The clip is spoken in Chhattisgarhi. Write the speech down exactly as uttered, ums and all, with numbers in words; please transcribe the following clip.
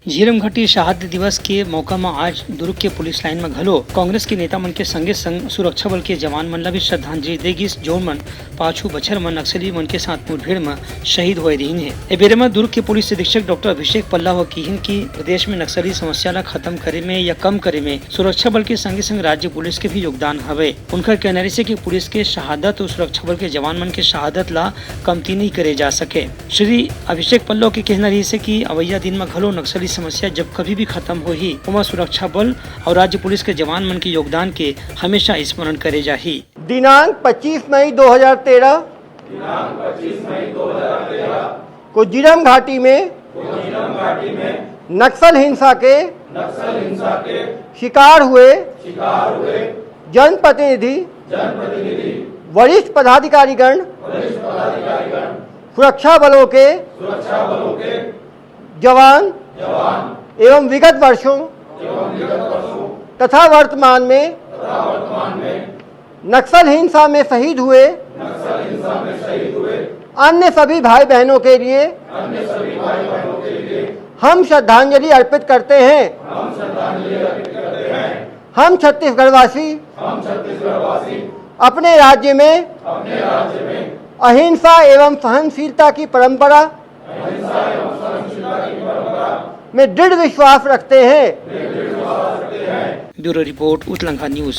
झीरम घाटी शहादत दिवस के मौका म आज दुर्ग के पुलिस लाइन म घलो कांग्रेस के नेता मन के संगे संग सुरक्षा बल के जवान मन ल भी श्रद्धांजलि दे गिस, जोन मन पाछू बछर म नक्सली मन के साथ मुठभेड़ म शहीद होए रिहिन हे। ए बेरे म दुर्ग के पुलिस अधीक्षक डॉक्टर अभिषेक पल्लव ह किहिन कि प्रदेश में नक्सली समस्या ल खत्म करे में या कम करे में सुरक्षा बल के संगे संग राज्य पुलिस के भी योगदान हवे। उनकर कहना रहिसे कि पुलिस के शहादत अउ सुरक्षा बल के जवान मन के शहादत ला कमती नइ करे जा सके। श्री अभिषेक पल्लव के कहना रहिसे कि अवइया दिन म घलो नक्सली समस्या जब कभी भी खत्म होही, ओमा सुरक्षा बल अउ राज्य पुलिस के जवान मन के योगदान के हमेशा स्मरण करे जाही। दिनांक पच्चीस मई दो हज़ार तेरह को झीरम घाटी में नक्सल हिंसा के शिकार हुए जनप्रतिनिधि, वरिष्ठ पदाधिकारीगण, सुरक्षा बलों के जवान एवं विगत वर्षों तथा वर्तमान में नक्सल हिंसा में शहीद हुए अन्य सभी भाई बहनों के लिए हम श्रद्धांजलि अर्पित करते हैं। हम छत्तीसगढ़ वासी अपने राज्य में अहिंसा एवं सहनशीलता की परंपरा में दृढ़ विश्वास रखते हैं। ब्यूरो रिपोर्ट, उतलंघा न्यूज।